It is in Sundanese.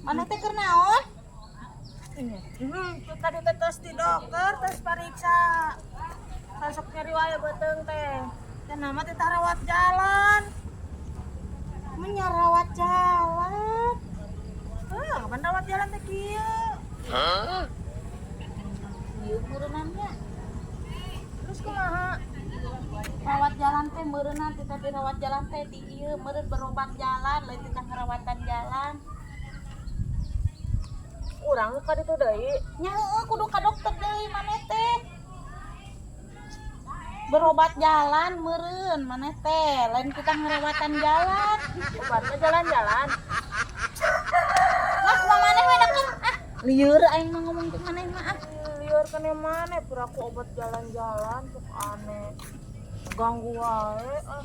Maneh teh keur naon? Tadi teh tos di dokter, tos pariksa. Sasok nyeri wae beuteung teh. Cenah mah teh rawat jalan. Menya rawat jalan. Heuh, kapan rawat jalan teh kieu? Ieu meureunnan nya. Terus kumaha? Rawat jalan teh meureunnan teh tadi rawat jalan teh di ieu meureun berobat jalan, lain teh ngarawatan jalan. Urang ka ditu deui. Nya heueuh, kudu ka dokter deui maneh teh. Berobat jalan meureun maneh teh, lain kita ngerawatan jalan. Obatnya jalan-jalan. Lah, kumaha maneh we dakeun ah. Lieur aing mah ngomong jeung maneh mah ah. Lieur kene maneh piraku obat jalan-jalan, sok aneh. Ganggu wae ah.